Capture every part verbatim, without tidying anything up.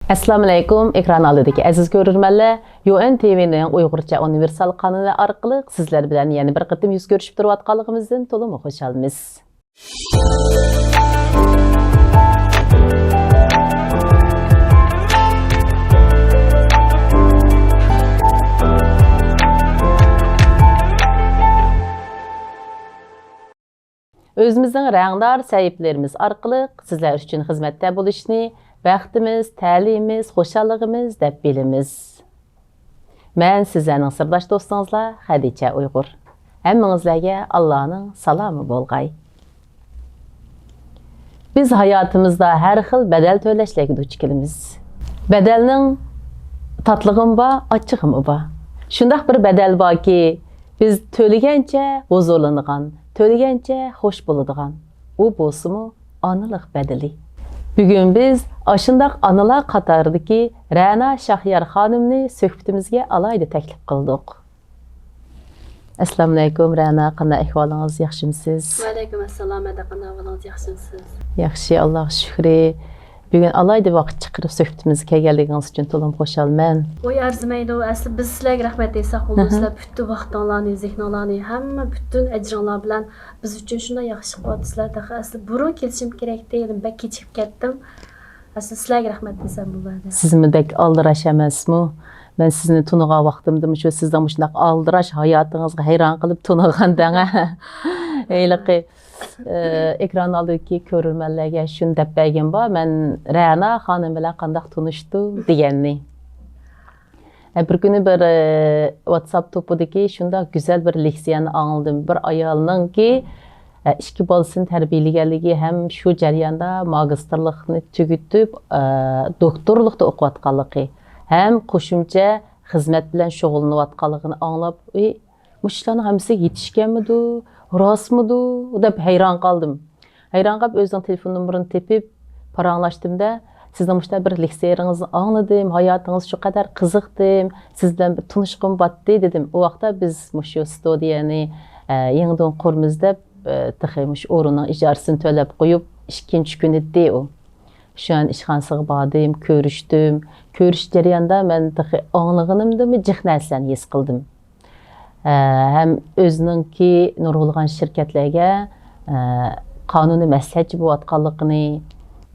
ئەسسالامۇئەلەيكۇم، ئېكران ئالدىدىكى ئەزىز كۆرۈرمەنلەر، يۇ ئېن تىۋىنىڭ ئۇيغۇرچە ئۇنىۋېرسال قانىلى ئارقىلىق سىزلەر بىلەن يەنە بىر قېتىم يۈز كۆرۈشۈپ تۇرۇۋاتقانلىقىمىزدىن تولىمۇ خۇشالمىز. ئۆزىمىزنىڭ رەڭدار سەھىپىلىرىمىز ئارقىلىق سىزلەر ئۈچۈن خىزمەتتە بولۇشنى بەختىمىز، تەلىيىمىز، خۇشاللىقىمىز دەپ بىلىمىز. مەن سىزلەرنىڭ سىرداش دوستىڭىزلا خەدىچە ئۇيغۇر. ھەممىڭىزلەرگە ئاللانىڭ سالامى بولغاي. بىز ھاياتىمىزدا ھەر خىل بەدەل تۆلەشلەرگە دۇچ كېلىمىز. بەدەلنىڭ تاتلىقىمۇ بار، ئاچچىقىمۇ بار. شۇنداق بىر بەدەل باركى، بىز تۆلىگەنچە ھۇزۇرلىنىدىغان، تۆلىگەنچە خوش بولىدىغان. ئۇ بولسىمۇ ئانىلىق بەدىلى. بۈگۈن بىز ئاشۇنداق ئانىلار قاتارىدىكى رەنا شاھيار خانىمنى سۆھبىتىمىزگە ئالاھىدە تەكلىپ قىلدۇق. ئەسسالامۇئەلەيكۇم، رەنا، قانداق ئەھۋالىڭىز، ياخشىمۇسىز؟ ۋەئەلەيكۇم ئەسسالام، ھەدە، قانداق ئەھۋالىڭىز، ياخشىمۇسىز؟ ياخشى، ئاللاغا شۈكرى. بۈگۈن ئالاھىدە ۋاقىت چىقىرىپ سۆھبىتىمىزگە كەلگەنلىكىڭىز ئۈچۈن تولىمۇ خۇشالمەن. ئۇ ئەرزىمەيدۇ، ئەسلى بىز سىلەرگە رەھمەت ئېيتساق بولىدۇ. سىلەر پۈتۈن ۋاقتىڭلارنى، زېھنىڭلارنى، ھەممە پۈتۈن ئەجرىڭلار بىلەن بىز ئۈچۈن شۇنداق ياخشى ئىش قىلىۋاتىسىلەر. تېخى ئەسلى بۇرۇن كېلىشىم كېرەكتى، بەك كېچىكىپ كەتتىم. ئەسلى سىلەرگە رەھمەت دېسەم بولىدۇ. سىزمۇ بەك ئالدىراش ئەمەسمۇ؟ مەن سىزنى تونۇغان ۋاقتىمدا مۇشۇ سىزنىڭ مۇشۇنداق ئالدىراش ھاياتىڭىزغا ھەيران قېلىپ تونۇغان دەڭە. ھېلىقى، ئى، ئېكران ئالدىدىكى كۆرۈرمەنلەرگە شۇنى دەپ بەرگىن بار، مەن رەنا خانىم بىلەن قانداق تونۇشتۇم دېگەننى. ئە، بىر كۈنى بىر، ئى، ۋاتساپ توپىدىكى شۇنداق گۈزەل بىر لېكسىيەنى ئاڭلىدىم. بىر ئايالنىڭكى، ئە، ئىككى بالىسىنى تەربىيەلىگەنلىكى ھەم شۇ جەرياندا ماگىستىرلىقنى تۈگىتىپ، ئە، دوكتورلۇقتا ئوقۇۋاتقانلىقى ھەم قوشۇمچە خىزمەت بىلەن شۇغۇللىنىۋاتقانلىقىنى ئاڭلاپ، ئى، مۇشۇلارنىڭ ھەممىسى يېتىشكەنمىدۇ، راستمىدۇ دەپ ھەيران قالدىم. ھەيران قاپ ئۆزىنىڭ تېلېفون نومۇرىنى تېپىپ پاراڭلاشتىم-دە، سىزنىڭ مۇشۇنداق بىر لېكسىيەڭىزنى ئاڭلىدىم، ھاياتىڭىز شۇ قەدەر قىزىقتىم، سىز بىلەن بىر تونۇشقۇم باتتى دېدىم. ئۇ ۋاقىتتا بىز مۇشۇ ستۇدىيەنى، ئە، يېڭىدىن قۇرىمىز دەپ، ئە، تېخى مۇشۇ ئورۇننىڭ ئىجارىسىنى تۆلەپ قويۇپ، ئىككىنچى كۈنى ئىدى ئۇ. شۇ ئىشخانىسىغا باردىم، كۆرۈشتۈم. كۆرۈش جەريانىدا مەن تېخى ئاڭلىغىنىمدىنمۇ جىق نەرسىلەرنى ھېس قىلدىم. ئە، ھەم ئۆزىنىڭكى نۇرغۇنلىغان شىركەتلەرگە، ئە، قانۇنىي مەسلىھەتچى بولۇۋاتقانلىقىنى،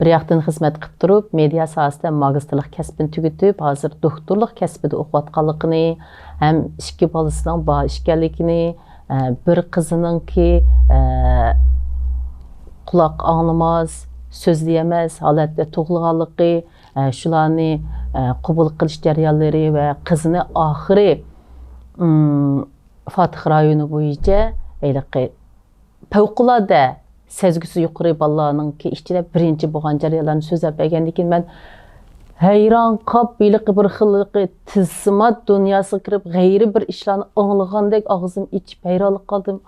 بىر ياقتىن خىزمەت قىلىپ تۇرۇپ، مېدىيا ساھەسىدە ماگىستىرلىق كەسپىنى تۈگىتىپ، ھازىر دوكتورلۇق كەسپىدە ئوقۇۋاتقانلىقىنى، ھەم ئىككى بالىسىنىڭ بار ئىكەنلىكىنى، ئە، بىر قىزىنىڭكى، ئە، قۇلاق ئاڭلىماس، سۆزلىيەلمەس ھالەتتە تۇغۇلغانلىقى، ئە، شۇلارنى، ئە، قوبۇل قىلىش جەريانلىرى ۋە قىزىنى ئاخىرى، ئىم، فاتىھ رايونى بويىچە ھېلىقى پەۋقۇلئاددە سەزگۈسى يۇقىرى بالىلارنىڭكى ئىچىدە بىرىنچى بولغان جەريانلارنى سۆزلەپ بەرگەندىن كېيىن، مەن ھەيران قاپ، ھېلىقى بىر خىل ھېلىقى تىلسىمات دۇنياسىغا كىرىپ، غەيرىي بىر ئىشلارنى ئاڭلىغاندەك ئاغزىمنى ئېچىپ ھەيرانلىق قالدىم.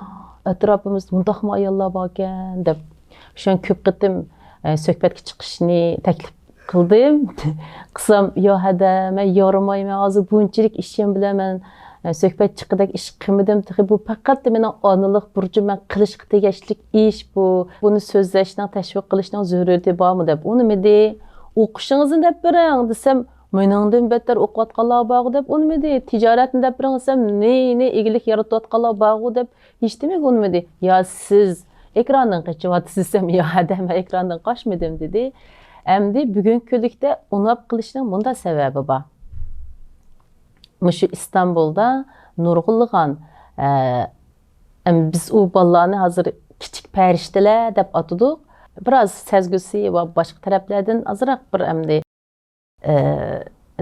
ئەتراپىمىزدا مۇنداقمۇ ئاياللار باركەن دەپ. شۇڭا كۆپ قېتىم، ئە، سۆھبەتكە چىقىشنى تەكلىپ قىلدىم. قىلسام، يا ھەدە، مەن يارىمايمەن، ھازىر بۇنچىلىك ئىشىم بىلەن مەن، ئە، سۆھبەت چىققۇدەك ئىش قىلمىدىم. تېخى بۇ پەقەتلا مېنىڭ ئانىلىق بۇرچۇم، مەن قىلىشقا تېگىشلىك ئىش بۇ. بۇنى سۆزلەشنىڭ، تەشۋىق قىلىشنىڭ زۆرۈرىيىتى بارمۇ دەپ ئۇنىمىدى. ئوقۇشىڭىزنى دەپ بېرىڭ دېسەم، مېنىڭدىن بەتتەر ئوقۇۋاتقانلار بارغۇ دەپ ئۇنىمىدى. تىجارەتنى دەپ بېرىڭ دېسەم، نى، نى ئىگىلىك يارىتىۋاتقانلار بارغۇ دەپ ھېچنېمىگە ئۇنىمىدى. يا سىز ئېكراندىن قېچىۋاتىسىز دېسەم، يا ھەدە، مەن ئېكراندىن قاچمىدىم دېدى. ئەمدى بۈگۈنكى كۈنلۈكتە ئۇناپ قېلىشنىڭ مۇنداق سەۋەبى بار. مۇشۇ ئىستانبۇلدا نۇرغۇنلىغان، ئە، ئەم، بىز ئۇ بالىلارنى ھازىر كىچىك پەرىشتىلەر دەپ ئاتىدۇق. بىراز سەزگۈسى ۋە باشقا تەرەپلەردىن ئازراق بىر ئەمدى ئە،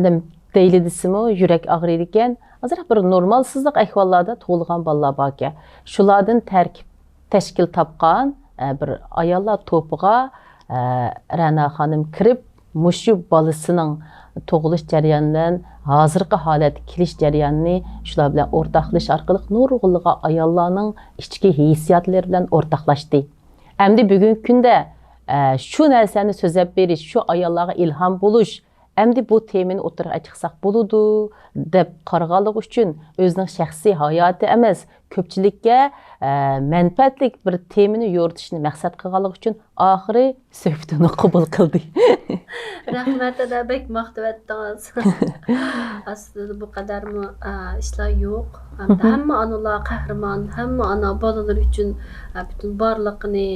نېمە دەيلى دېسىمۇ يۈرەك ئاغرىيدىكەن. ئازراق بىر نورمالسىزلىق ئەھۋاللاردا تۇغۇلغان بالىلار باركەن. شۇلاردىن تەركىب، تەشكىل تاپقان، ئە، بىر ئاياللار توپىغا، ئە، رەنا خانىم كىرىپ، مۇشۇ بالىسىنىڭ تۇغۇلۇش جەريانى بىلەن ھازىرقى ھالەتكە كېلىش جەريانىنى شۇلار بىلەن ئورتاقلىشىش ئارقىلىق نۇرغۇنلىغان ئاياللارنىڭ ئىچكى ھېسسىياتلىرى بىلەن ئورتاقلاشتى. ئەمدى بۈگۈنكى كۈندە، ئە، شۇ نەرسىلەرنى سۆزلەپ بېرىش، شۇ ئاياللارغا ئىلھام بولۇش، ئەمدى بۇ تېمىنى ئوتتۇرىغا چىقساق بولىدۇ، دەپ قارىغانلىقى ئۈچۈن ئۆزىنىڭ شەخسىي ھاياتى ئەمەس، كۆپچىلىككە، ئە، مەنپەئەتلىك بىر تېمىنى يورۇتۇشنى مەقسەت قىلغانلىقى ئۈچۈن ئاخىرى سۆھبىتىمنى قوبۇل قىلدى. رەھمەت، ئەدە، بەك ماختىۋەتتىڭىز. ئەسلىدە بۇ قەدەرمۇ، ئە، ئىشلار يوق. ھەمدە ھەممە ئانىلار قەھرىمان، ھەممە ئانا بالىلىرى ئۈچۈن، ئە، پۈتۈن بارلىقىنى،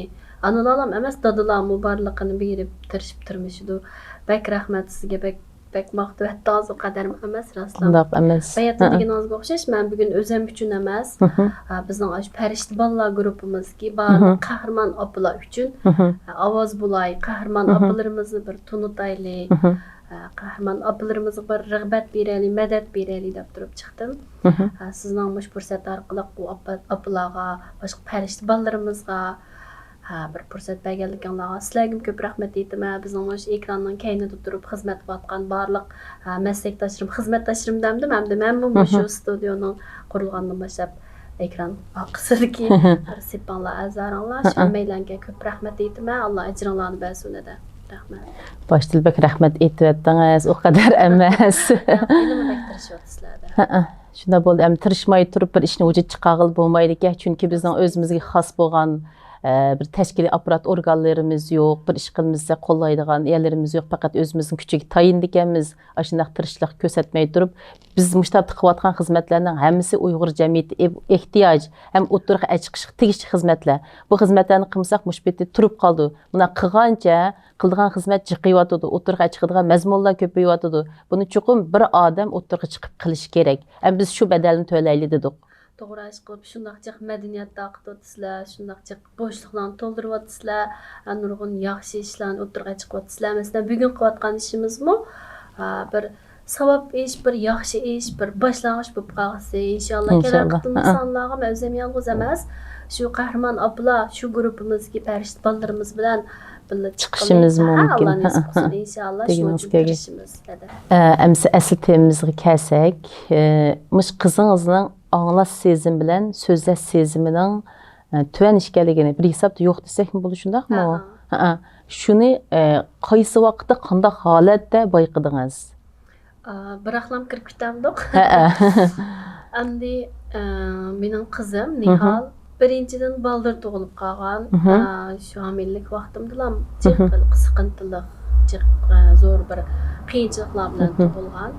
ئانىلارلام ئەمەس، دادىلارمۇ بارلىقىنى بېرىپ تىرىشىپ تىرمىشىدۇ. بەك رەھمەت سىزگە، بەك، بەك ماختىۋەتتىڭىز، ئۇ قەدەرمۇ ئەمەس، راستلا. ئۇنداق ئەمەس. باياتىن دېگىنىڭىزگە ئوخشاش، مەن بۈگۈن ئۆزۈم ئۈچۈن ئەمەس، ھە، بىزنىڭ ئاشۇ پەرىشتە بالىلار گۇرۇپپىمىزدىكى بارلىق قەھرىمان ئاپىلار ئۈچۈن، ھە، ئاۋاز بولاي، قەھرىمان ئاپىلىرىمىزنى بىر تونۇتايلى، ھە، قەھرىمان ئاپىلىرىمىزغا بىر رىغبەت بېرەيلى، مەدەت بېرەيلى دەپ تۇرۇپ چىقتىم. ھە، سىزنىڭ مۇشۇ پۇرسەت ئارقىلىق بۇ ئاپا-، ئاپىلارغا، باشقا پەرىشتە بالىلىرىمىزغا، ھە، بىر پۇرسەت بەرگەنلىكىڭلارغا سىلەرگىمۇ كۆپ رەھمەت ئېيتىمەن. بىزنىڭ مۇشۇ ئېكراننىڭ كەينىدە تۇرۇپ خىزمەت قىلىۋاتقان بارلىق، ھە، مەسلەكداشلىرىم، خىزمەتداشلىرىم دەمدىم، ھەمدە مەنمۇ مۇشۇ ستۇدىيونىڭ قۇرۇلغاندىن باشلاپ ئېكران ئارقىسىدىكى بىر سېپىڭلار، ئەزالىرىڭلار، شۇ ھەممەيلەنگە كۆپ رەھمەت ئېيتىمەن. ئاللا ئەجرىڭلارنى بەرسۇن، ھەدە. رەھمەت. باشتىن بەك رەھمەت ئېيتىۋەتتىڭىز، ئۇ قەدەر ئەمەس. ياق، ھېلىمۇ بەك تىرىشىۋاتىسىلەر، ھەدە. ھەئە. شۇنداق بولدى. ئەمدى تىرىشماي تۇرۇپ بىر ئىشنى ۋۇجۇدقا چىقارغىلى بولمايدىكەن. چۈنكى بىزنىڭ ئۆزىمىزگە خاس بولغان، ئە، بىر تەشكىلىي ئاپپارات ئورگانلىرىمىز يوق، بىر ئىش قىلمىسا قوللايدىغان يەرلىرىمىز يوق. پەقەت ئۆزىمىزنىڭ كۈچىگە تايىنىدىكەنمىز. ئاشۇنداق تىرىشچىلىق كۆرسەتمەي تۇرۇپ، بىز مۇشۇنداق قىلىۋاتقان خىزمەتلەرنىڭ ھەممىسى ئۇيغۇر جەمئىيىتى ئېھتىياج ھەم ئوتتۇرىغا چىقىشقا تېگىشلىك خىزمەتلەر. بۇ خىزمەتلەرنى قىلمىساق، مۇشۇ پېتى تۇرۇپ قالىدۇ. مۇنداق قىلغانچە قىلىدىغان خىزمەت جىقىيىۋاتىدۇ، ئوتتۇرىغا چىقىدىغان مەزمۇنلار كۆپىيىۋاتىدۇ. بۇنى چوقۇم بىر ئادەم ئوتتۇرىغا چىقىپ قىلىشى كېرەك. ئەمما بىز شۇ بەدەلنى تۆلەيلى دېدۇق. توغرا ئىش قىلىپ، شۇنداق جىق مەدەنىيەت تارقىتىۋاتىسىلەر، شۇنداق جىق بوشلۇقلارنى تولدۇرۇۋاتىسىلەر، ھە، نۇرغۇن ياخشى ئىشلارنى ئوتتۇرىغا چىقىرىۋاتىسىلەر. مەسىلەن، بۈگۈن قىلىۋاتقان ئىشىمىزمۇ، ھە، بىر ساۋاب ئىش، بىر ياخشى ئىش، بىر باشلانغۇچ بولۇپ قالغۇسى، ئىنشاللا. كېلەر ئىنشاللا. قېتىملىق ھەئە. سانلارغا مەن ئۆزۈم يالغۇز ئەمەس، شۇ قەھرىمان ئاپىلار، شۇ گۇرۇپپىمىزدىكى پەرىشتە بالىلىرىمىز بىلەن بىللە چىقىشىمىز مۇمكىن. ھە، ئاللا نېسىپ قىلسۇن، ئىنشاللا. شۇنىڭ ئۈچۈن تىرىشىمىز، ھەدە. ئە، ئەمسە ئەسلى تېمىمىزغا كەلسەك، ئە، مۇشۇ قىزىڭىزنىڭ ئاڭلاش سېزىمى بىلەن سۆزلەش سېزىمىنىڭ، ئە، تۆۋەن ئىكەنلىكىنى بىر ھېسابتا يوق دېسەكمۇ بولىدۇ، شۇنداقمۇ؟ ھەئە. ھەئە. شۇنى، ئە، قايسى ۋاقىتتا، قانداق ھالەتتە بايقىدىڭىز؟ ئا، بىراقلام كىرىپ كېتەمدۇق. ھەئە. ئەمدى، ئە، مېنىڭ قىزىم نىھال بىرىنچىدىن بالدۇر تۇغۇلۇپ قالغان. ئا، شۇ ھامىلىلىك ۋاقتىمدىلا جىق سىقىنتىلىق، جىق، ئە، زور بىر قىيىنچىلىقلار بىلەن تۇغۇلغان.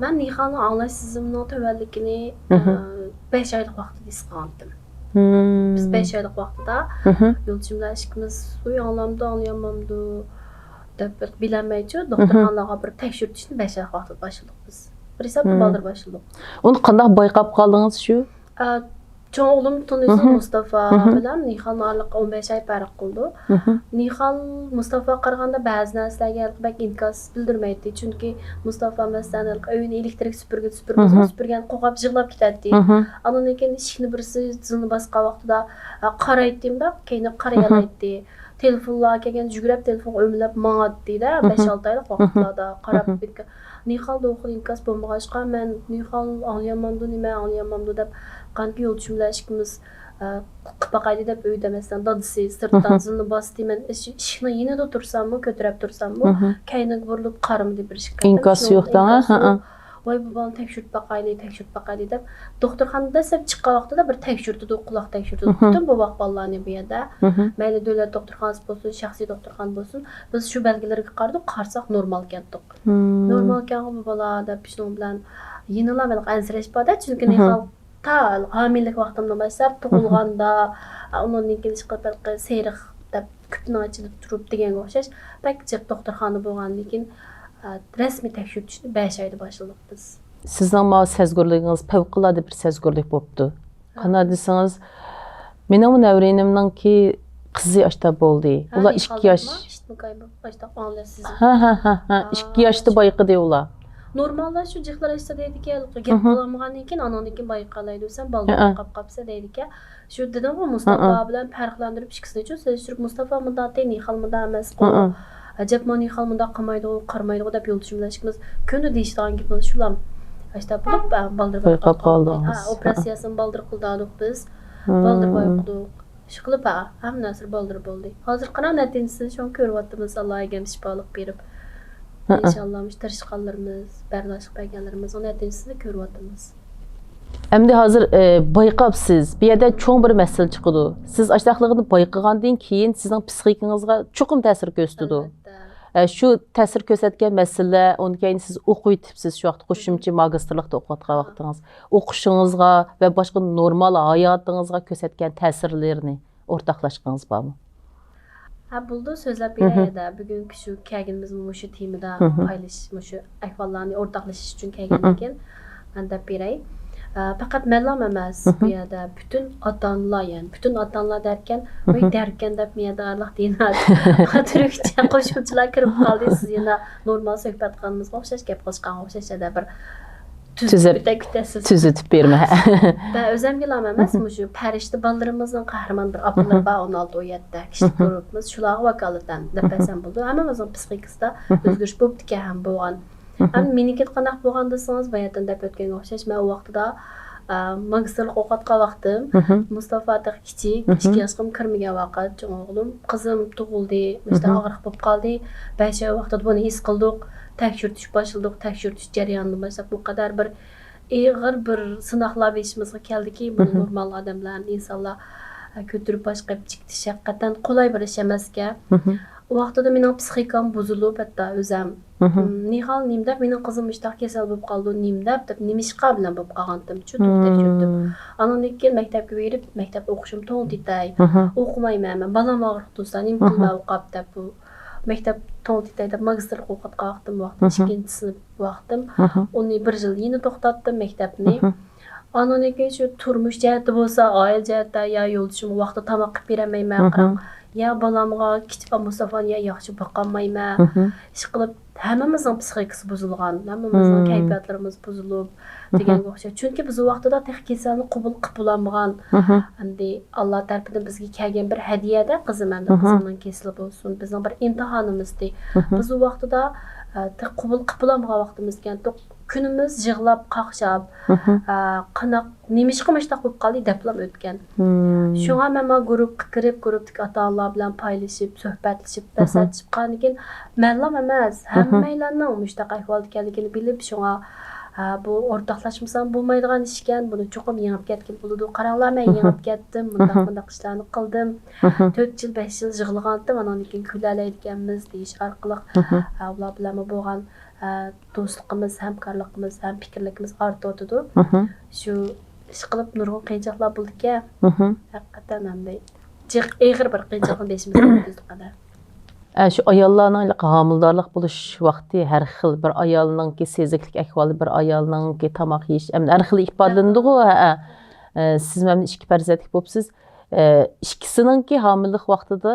مەن نىھالنىڭ ئاڭلاش سېزىمىنىڭ تۆۋەنلىكىنى، ئە، بەش ئايلىق ۋاقتىدا ھېس قىلغانتىم. بىز بەش ئايلىق ۋاقتىدا يولدىشىم بىلەن ئىككىمىز، ئۇي ئاڭلامدۇ، ئاڭلىيالمامدۇ دەپ بىلەلمەيچۇ، دوختۇرخانىلارغا بىر تەكشۈرتۈشنى بەش ئايلىق ۋاقتىدا باشلىدۇق بىز. بىر ھېسابتا بالدۇر باشلىدۇق. ئۇنى قانداق بايقاپ قالدىڭىز شۇ؟ ئە، چوڭ ئوغلۇم تونۇيسىز، مۇستافا بىلەن نىھالنىڭ ئارىلىقى ئون بەش ئاي پەرق قىلىدۇ. نىھال مۇستافاغا قارىغاندا بەزى نەرسىلەرگە ھېلىقى بەك ئىنكاس بىلدۈرمەيتتى. چۈنكى مۇستافا، مەسىلەن، ھېلىقى ئۆينى ئېلېكتىرىك سۈپۈرگە سۈپۈرگەن قوقۇپ يىغلاپ كېتەتتى. ئاندىن كېيىن ئىشىكنى بىرسى زىلنى باسقان ۋاقتىدا، ئە، قارايتتى، مۇنداق كەينىگە قارايالايتتى. تېلېفونلار كەلگەن، يۈگۈرۈپ تېلېفونغا ئۆمىلەپ ماڭاتتى-دە، بەش-ئالتە ئايلىق ۋاقىتلاردا قاراپ بىتكە-، نىھالدا ئۇ خىل ئىنكاس بولمىغاچقا، مەن نىھال ئاڭلىيالمامدۇ، نېمە ئاڭلىيالمامدۇ دەپ، قانكى يولدىشىم بىلەن ئىككىمىز، ئە، قىلىپ باقايلى دەپ ئۆيدە، مەسىلەن، دادىسى سىرتتان زىلنى باستى، مەن ئىش-، ئىشىكنىڭ يېنىدا تۇرساممۇ، كۆتۈرەپ تۇرساممۇ، كەينىگە بۇرۇلۇپ قارىمىدى بىر ئىككى قېتىم. ئىنكاس يوق دەڭە، ھەئە. ۋاي، بۇ بالىنى تەكشۈرتۈپ باقايلى، تەكشۈرتۈپ باقايلى دەپ، دوختۇرخانىدا دەسلەپ چىققان ۋاقتىدا بىر تەكشۈرتىدۇ، قۇلاق تەكشۈرتىدۇ. پۈتۈن بوۋاق بالىلارنى بۇ يەردە. مەيلى دۆلەت دوختۇرخانىسى بولسۇن، شەخسىي دوختۇرخانا بولسۇن، بىز شۇ بەلگىلىرىگە قارىدۇق، قارىساق نورمالكەنتۇق. نورمالكەنغۇ بۇ بالا دەپ، شۇنىڭ بىلەن يەنىلا مەن ئەنسىرەش بار-دە، چۈنكى نىھال تا ھامىلىلىك ۋاقتىمدىن باشلاپ تۇغۇلغاندا، ئۇنىڭدىن كېيىن ئىشقىلىپ سېرىق دەپ كۈپىنىڭ ئىچىدە تۇرۇپ دېگەنگە ئوخشاش، بەك جىق دوختۇرخانا بولغاندىن كېيىن، ئە، رەسمىي تەكشۈرتۈشنى بەش ئايدا باشلىدۇق بىز. سىزنىڭ ماۋۇ سەزگۈرلۈكىڭىز پەۋقۇلئاددە بىر سەزگۈرلۈك بوپتۇ. قانداق دېسىڭىز، مېنىڭمۇ نەۋرىنىمنىڭكى قىزى ئاشتا بولدى. ئۇلار ئىككى ياش. ھە، ھە، ھە، ھە، ئىككى ياشتا بايقىدى ئۇلار. نورمالدا شۇ جىقلار ئاشتا دەيدىكەن، گەپ قىلالمىغاندىن كېيىن، ئاناندىن كېيىن بايقالايدۇ، سەن بالدۇر بايقاپ قاپسەن دەيدىكەن. شۇ دېدىمغۇ، مۇستافا بىلەن پەرقلەندۈرۈپ ئىككىسىنى چۈ سېلىشتۇرۇپ، مۇستافا مۇنداق دەي، نىھال مۇنداق ئەمەسقۇ. ئەجەبمۇ نىھال مۇنداق قىلمايدىغۇ، قارىمايدىغۇ دەپ يولدىشىم بىلەن ئىككىمىز كۈندە دېيىشىدىغان گېپىمىز شۇلام. ئاشتا بولۇپ، ئە، بالدۇر بايقاپ قالدى. ھە، ئوپېراتسىيەسىنى بالدۇر قىلدۇق بىز. بالدۇر بايقىدۇق. ئىشقىلىپ، ھە، ھەممە نەرسە بالدۇر بولدى. ھازىر قاراڭ نەتىجىسىنى شۇڭا كۆرۈۋاتىمىز، ئاللا ئەگەم شىپالىق بېرىپ. ئىنشاللا، مۇشۇ تىرىشقانلىرىمىز، بەرداشلىق بەرگەنلىرىمىزنىڭ نەتىجىسىنى كۆرۈۋاتىمىز. ئەمدى ھازىر، ئە، بايقاپسىز، بۇ يەردە چوڭ بىر مەسىلە چىقىدۇ. سىز ئاشۇنداقلىقىنى بايقىغاندىن كېيىن سىزنىڭ پسىخىكىڭىزغا چوقۇم تەسىر كۆرسىتىدۇ. ئەلۋەتتە. ئە، شۇ تەسىر كۆرسەتكەن مەسىلىلەر، ئۇنىڭ كەينى سىز ئوقۇۋېتىپسىز، شۇ ۋاقىتتا قوشۇمچە ماگىستىرلىقتا ئوقۇۋاتقان ۋاقتىڭىز. ئوقۇشىڭىزغا ۋە باشقا نورمال ھاياتىڭىزغا كۆرسەتكەن تەسىرلىرىنى ئورتاقلاشقىڭىز بارمۇ؟ ھە، بولىدۇ، سۆزلەپ بېرەي ھەدە. بۈگۈنكى شۇ كەلگىنىمىزمۇ مۇشۇ تېمىدا پايلىشىش، مۇشۇ ئەھۋاللارنى ئورتاقلىشىش ئۈچۈن كەلگەندىكىن، مەن دەپ بېرەي. ئە، پەقەت مەنلام ئەمەس، بۇ يەردە پۈتۈن ئاتا-ئانىلار، يەنى پۈتۈن ئاتا-ئانىلار دەركەن، ۋاي دەركەن دەپ، مۇ يەردە ئارىلىق دېيىنە تۈركچە قوشۇمچىلار كىرىپ قالدى. سىز يەنە نورمال سۆھبەت قىلغىنىمىزغا ئوخشاش گەپ قىلىشقانغا ئوخشاش ھەدە بىر تۈزەپ تۈزەپ، كېتەي، كېتەسىز. تۈزىتىپ بېرىمەن. مەن ئۆزۈمگىلا ئەمەس، مۇشۇ پەرىشتە بالىلىرىمىزنىڭ قەھرىمان بىر ئاپىلىرى بار، ئون ئالتە، ئون يەتتە كىشىلىك گۇرۇپپىمىز. شۇلارغا ۋاكالىتەن دەپ بەرسەم بولىدۇ. ھەممىمىزنىڭ پسىخىكىسىدا ئۆزگىرىش بوپتىكەن ھەم بولغان. ئەمما مېنىڭكى قانداق بولغان دېسىڭىز، باياتىن دەپ ئۆتكەنگە ئوخشاش، مەن ئۇ ۋاقتىدا، ئە، ماگىستىرلىق ئوقۇۋاتقان ۋاقتىم. مۇستافا تېخى كىچىك، ئىككى ياشقىمۇ كىرمىگەن ۋاقىت، چوڭ ئوغلۇم، قىزىم تۇغۇلدى، مۇشۇنداق ئاغرىق بولۇپ قالدى. بەش ئاي ۋاقتىدا بۇنى ھېس قىلدۇق، تەكشۈرتۈش باشلىدۇق، تەكشۈرتۈش جەريانىدىن باشلاپ بۇ قەدەر بىر ئېغىر بىر سىناقلار بېشىمىزغا كەلدىكى، بۇنى نورمال ئادەملەر، ئىنسانلار، ئە، كۆتۈرۈپ باش قويۇپ چىقىش ھەقىقەتەن قولاي بىر ئىش ئەمەسكەن. ئۇ ۋاقتىدا مېنىڭ پسىخىكام بۇزۇلۇپ، ھەتتا ئۆزەم، نېمە ھال، نېمە دەپ مېنىڭ قىزىم مۇشۇنداق كېسەل بولۇپ قالىدۇ، نېمە دەپ، دەپ نېمىشقا بىلەن بولۇپ قالغانتىم، چۈشىنىپ تەكشۈردۈم. ئاندىن كېيىن مەكتەپكە بېرىپ، مەكتەپتە ئوقۇشۇمنى توڭلىتاي. ئوقۇمايمەن مەن، بالام ئاغرىق تۇرسا، نېمە قىلىمەن ئوقۇپ دەپ، بۇ مەكتەپ توڭلىتاي دەپ ماگىستىرلىق ئوقۇۋاتقان ۋاقتىم، بۇ ۋاقىتتا ئىككىنچى سىنىپ ۋاقتىم. ئۇنى بىر يىل يەنە توختاتتىم مەكتەپنى. ئاندىن كېيىن شۇ تۇرمۇش جەھەتتە بولسا، ئائىلە جەھەتتە يا يولدىشىمغا ۋاقتىدا تاماققا بېرەلمەيمەن، قاراڭ. يا بالامغا كىچىك مۇستافانى يا ياخشى باقالمايمەن. ئىشقىلىپ، ھەممىمىزنىڭ پسىخىكىسى بۇزۇلغان، ھەممىمىزنىڭ كەيپىياتلىرىمىز بۇزۇلۇپ دېگەنگە ئوخشاش. چۈنكى بىز ئۇ ۋاقتىدا تېخى كېسەلنى قوبۇل قىلىپ بولالمىغان. ئەمدى ئاللا تەرىپىدىن بىزگە كەلگەن بىر ھەدىيەدە قىزىم، ئەمدى قىزىمنىڭ كېسىلى بولسۇن، بىزنىڭ بىر ئىمتىھانىمىزدى. بىز ئۇ ۋاقتىدا، ئە، تېخى قوبۇل قىلىپ بولالمىغان ۋاقتىمىزكەن. كۈنىمىز يىغلاپ، قاقشاپ، ئە، قانداق، نېمىشقا مۇشۇنداق بولۇپ قالدى دەپلا ئۆتكەن. شۇڭا مەن مانا گۇرۇپپىغا كىرىپ، گۇرۇپپىدىكى ئاتا-ئانىلار بىلەن پايلىشىپ، سۆھبەتلىشىپ، مەسلىھەتلىشىپ قالغاندىن كېيىن، مەنلام ئەمەس، ھەممەيلەننىڭ مۇشۇنداق ئەھۋالدا ئىكەنلىكىنى بىلىپ، شۇڭا، ھە، بۇ ئورتاقلاشمىسام بولمايدىغان ئىشكەن، بۇنى چوقۇم يېڭىپ كەتكىلى بولىدۇ. قاراڭلار، مەن يېڭىپ كەتتىم، مۇنداق، مۇنداق ئىشلارنى قىلدىم. تۆت يىل، بەش يىل يىغلىغانتىم، ئاناندىن كېيىن كۈلەلەيدىكەنمىز دېيىش ئارقىلىق، ھە، ئۇلار بىلەنمۇ بولغان، ھە، دوستلۇقىمىز، ھەمكارلىقىمىز، ھەم پىكىرلىكىمىز ئارتىۋاتىدۇ. شۇ ئىشقىلىپ نۇرغۇن قىيىنچىلىقلار بولىدىكەن. ھەقىقەتەن ئەمدى جىق، ئېغىر بىر قىيىنچىلىقنى بېشىمىزدىن ئۆتكۈزدۇق ھەدە. ئە، شۇ ئاياللارنىڭ ھېلىقى ھامىلىدارلىق بولۇش ۋاقتى ھەر خىل، بىر ئايالنىڭكى سېزىكلىك ئەھۋالى، بىر ئايالنىڭكى تاماق يېيىش، ئەمدى ھەر خىل ئىپادىلىنىدىغۇ، ھە، ھە. ئە، سىز مەن ئىككى پەرزەنتلىك بولۇپسىز. ئە، ئىككىسىنىڭكى ھامىلىلىق ۋاقتىدا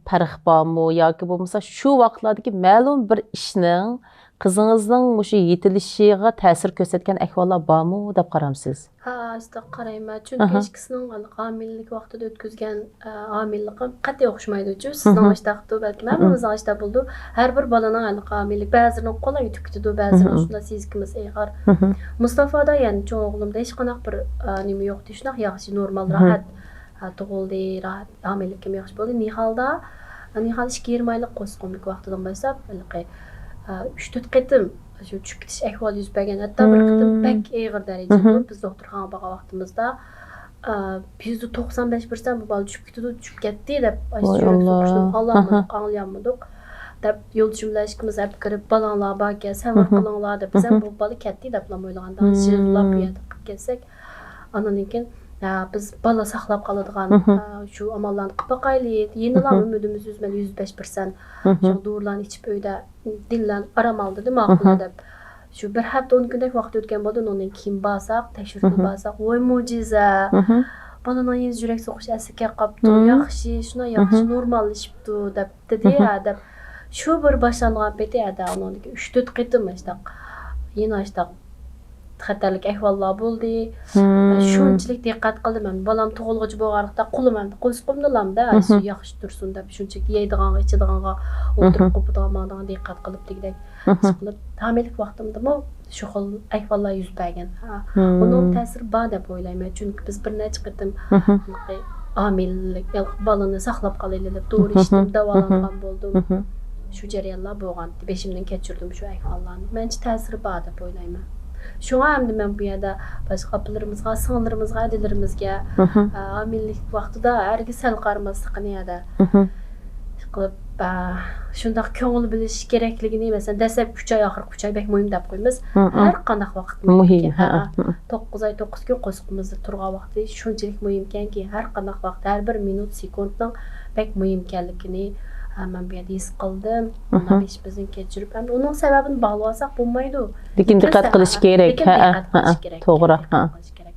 پەرق بارمۇ ياكى بولمىسا شۇ ۋاقىتلاردىكى مەلۇم بىر ئىشنىڭ قىزىڭىزنىڭ مۇشۇ يېتىلىشىغا تەسىر كۆرسەتكەن ئەھۋاللار بارمۇ دەپ قارامسىز؟ ھە، شۇنداق قارايمەن. چۈنكى ئىككىسىنىڭ ھامىلىلىك ۋاقتىدا ئۆتكۈزگەن، ئە، ھامىلىلىقى قەتئىي ئوخشىمايدۇچۇ. سىزنىڭ ئاشتاقتۇ، بەلكىم ھەممىمىزنىڭ ئاشتاق بولىدۇ. ھەر بىر بالىنىڭ ھېلىقى ھامىلىلىك، بەزىلىرىنىڭ قولاي ئۆتۈپ كېتىدۇ، بەزىلىرىنىڭ شۇنداق سېزىكىمىز ئېغىر. مۇستافادا يەنە چوڭ ئوغلۇمدا ھېچقانداق بىر، ئە، نېمە يوق، شۇنداق ياخشى، نورمال، راھەت، ئە، تۇغۇلدى، راھەت، ھامىلىلىكىم ياخشى بولدى. نىھالدا، نىھال ئىككى يېرىم ئايلىق قورسىقىمدىكى ۋاقتىدىن باشلاپ، ھېلىقى، ئە، ئۈچ تۆت قېتىم شۇ چۈشۈپ كېتىش ئەھۋالى يۈز بەرگەن. ھەتتا بىر قېتىم بەك ئېغىر دەرىجىدە بولۇپ، بىز دوختۇرخانىغا بارغان ۋاقتىمىزدا، ئە، يۈزدە توقسان بەش پىرسەنت بۇ بالا چۈشۈپ كېتىدۇ، چۈشۈپ كەتتى دەپ، ئاشۇ يۈرەك سوقۇشنى ئاڭلىمىدۇق، ئاڭلىيالمىدۇق دەپ، يولدىشىم بىلەن ئىككىمىز ئەپ كىرىپ، بالاڭلار باركەن، سەۋر قىلىڭلار دەپ، بىز ھەم بۇ بالا كەتتى دەپلا ئويلىغاندا، يىغلاپ بۇ يەردە قىلىپ كەتسەك، ئاندىن كېيىن، ئە، بىز بالا ساقلاپ قالىدىغان، ئە، شۇ ئاماللارنى قىلىپ باقايلى، يەنىلا ئۈمىدىمىز يۈز بەش پىرسەنت. شۇ دورىلارنى ئىچىپ ئۆيدە دىللار ئارام ئالدى، ماقۇل دەپ. شۇ بىر ھەپتە، ئون كۈندەك ۋاقىت ئۆتكەن بولدى، ئۇنىڭدىن كېيىن بارساق، تەكشۈرتكىلى بارساق، ۋاي مۆجىزە! بالىنىڭ يەنە يۈرەك سوقۇشى ئەسلىگە كەپ قاپتۇ، ياخشى، شۇنداق ياخشى، نورماللىشىپتۇ دەپتىدى، ھە، دەپ. شۇ بىر باشلانغان پېتى ھەدە ئۇنىڭدىكى ئۈچ تۆت قېتىم ئاشتاق، يەنە ئاشتاق خەتەرلىك ئەھۋاللار بولدى. شۇنچىلىك دىققەت قىلدىم، مەن بالام تۇغۇلغۇچە بولغانلىقتا، قولۇم ئەمدى قورسىقىمدىلا ئەمدى شۇ ياخشى تۇرسۇن دەپ، شۇنچىلىك يەيدىغانغا، ئىچىدىغانغا، ئولتۇرۇپ قوپىدىغان، ماڭىدىغان دىققەت قىلىپ دېگۈدەك ئىشقىلىپ، ھامىلىلىك ۋاقتىمدىمۇ شۇ خىل ئەھۋاللار يۈز بەرگەن. ھە. ئۇنىڭ تەسىرى بار دەپ ئويلايمەن، چۈنكى بىز بىر نەچچە قېتىم ھېلىقى ھامىلىلىك، ھېلىقى بالىنى ساقلاپ قالايلى دەپ دورا ئىچتىم، داۋالانغان بولدۇم. شۇ جەريانلار بولغانتى، بېشىمدىن كەچۈردۈم شۇ ئەھۋاللارنى. مەنچە تەسىرى بار دەپ ئويلايمەن. شۇڭا ئەمدى مەن بۇ يەردە باشقا ئاپىلىرىمىزغا، سىڭىللىرىمىزغا، ھەدىلىرىمىزگە، مھم. ئا، ھامىلىلىك ۋاقتىدا ھەرگىز سەل قارىماسلىقىنى يەدە مھم. قىلىپ، ئا، شۇنداق كۆڭۈل بۆلۈش كېرەكلىكىنى، مەسىلەن، دەسلەپكى ئۈچ ئاي، ئاخىرقى ئۈچ ئاي بەك مۇھىم دەپ قويىمىز. مم، مم. ھەر قانداق ۋاقىت مۇھىم، مۇھىمكەن. ھە، ھە. مم. توققۇز ئاي، توققۇز كۈن قورسىقىمىزدا تۇرغان ۋاقتى شۇنچىلىك مۇھىمكەنكى، ھەر قانداق ۋاقىت، ھەر بىر مىنۇت، سېكۇنتنىڭ بەك مۇھىمكەنلىكىنى، ئە، مەن بۇ يەردە ھېس قىلدىم. مم. ئۇنىڭ بېشىمىزدىن كەچۈرۈپ، ئەمدى ئۇنىڭ سەۋەبىنى باغلىۋالساق بولمايدۇ. لېكىن دىققەت قىلىش كېرەك. لېكىن ھە، دىققەت ھە، قىلىش ھە. كېرەك. توغرا. دىققەت ھە. قىلىش كېرەك.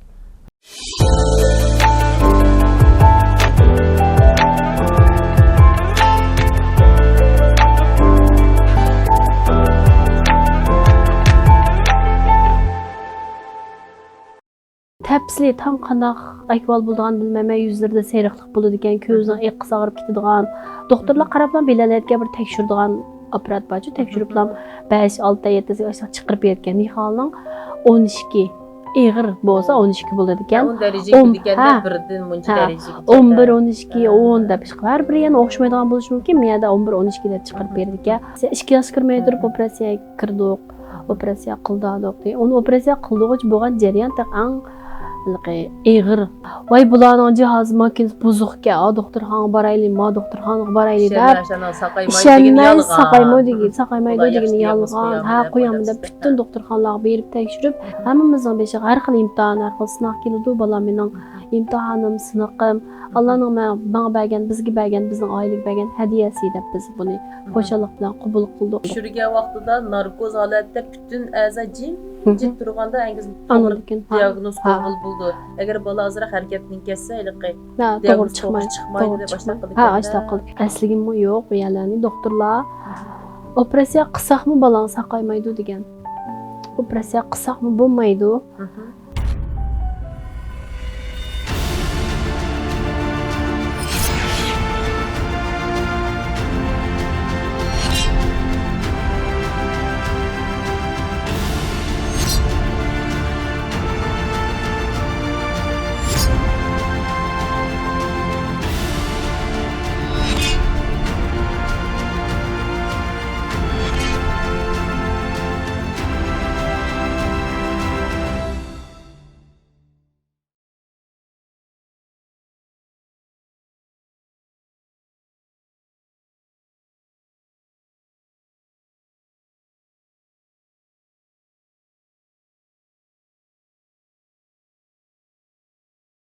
تەپسىلىي تام قانداق ئەھۋال بولىدىغانىنى بىلمەيمەن. يۈزلىرىدە سېرىقلىق بولىدىكەن، كۆزىنىڭ ئېقىسى ئاغرىپ كېتىدىغان. دوختۇرلار قاراپلا بىلەلەيدىكەن، بىر تەكشۈرىدىغان ئاپپارات بارچۇ، تەكشۈرۈپلا بەش، ئالتە، يەتتە، ئاشۇنداق چىقىرىپ بېرىدىكەن. نىھالنىڭ ئون ئىككى، ئېغىر بولسا ئون ئىككى بولىدىكەن. ئون دەرىجىگە ئون، كىرگەندە ھە. بىردىن مۇنچە ھە. دەرىجىگىچە. ئون بىر، ئون ئىككى، ھە. ئون دەپ چىقىپ، ھەر بىرى يەنە ئوخشىمايدىغان بولۇشى مۇمكىن. بۇ يەردە ئون بىر، ئون ئىككى دەپ چىقىرىپ بېرىدىكەن. ئىككى ياش كىرمەي تۇرۇپ ئوپېراتسىيەگە كىردۇق. ئوپېراتسىيە قىلدۇق. ئۇنى ئوپېراتسىيە قىلدۇرغۇچە بولغان جەريان تېخى ئەڭ ھېلىقى ئېغىر. ۋاي، بۇلارنىڭ جاھازى، ماكىنىسى بۇزۇقكەن، ئا، دوختۇرخانىغا بارايلى، ما دوختۇرخانىغا بارايلى دەپ. ئىشەنمەي، ئىشەنمەي ساقايمايدۇ دېگىنى يالغان. ساقايمايدۇ دېگىن، ساقايمايدۇ دېگىنى يالغان. ھە، قويامدۇ دەپ پۈتۈن دوختۇرخانىلارغا بېرىپ تەكشۈرۈپ، ھەممىمىزنىڭ بېشىغا ھەر خىل ئىمتىھان، ھەر خىل سىناق كېلىدۇ. بالام مېنىڭ ئىمتىھانىم، سىنىقىم، ئاللانىڭ ماڭا بەرگەن، بىزگە بەرگەن، بىزنىڭ ئائىلىگە بەرگەن ھەدىيەسى دەپ بىز بۇنى خۇشاللىق بىلەن قوبۇل قىلدۇق. چۈشۈرگەن ۋاقتىدا ناركوز ھالەتتە پۈتۈن ئەزا جىمجىت تۇرغاندا ئەنگىز توغرا دىياگنوز قويغىلى بولىدۇ. ئەگەر بالا ئازراق ھەرىكەتتىن كەتسە، ھېلىقى دىياگنوز توغرا چىقمايدۇ دەپ ئاشۇنداق قىلىدىكەن. ھە، ئاشۇنداق قىلدى. ئەسلىگىمۇ يوق بۇ يەرلەرنى دوختۇرلار. ئوپېراتسىيە قىلساقمۇ بالاڭ ساقايمايدۇ دېگەن. ئوپېراتسىيە قىلساقمۇ بولمايدۇ.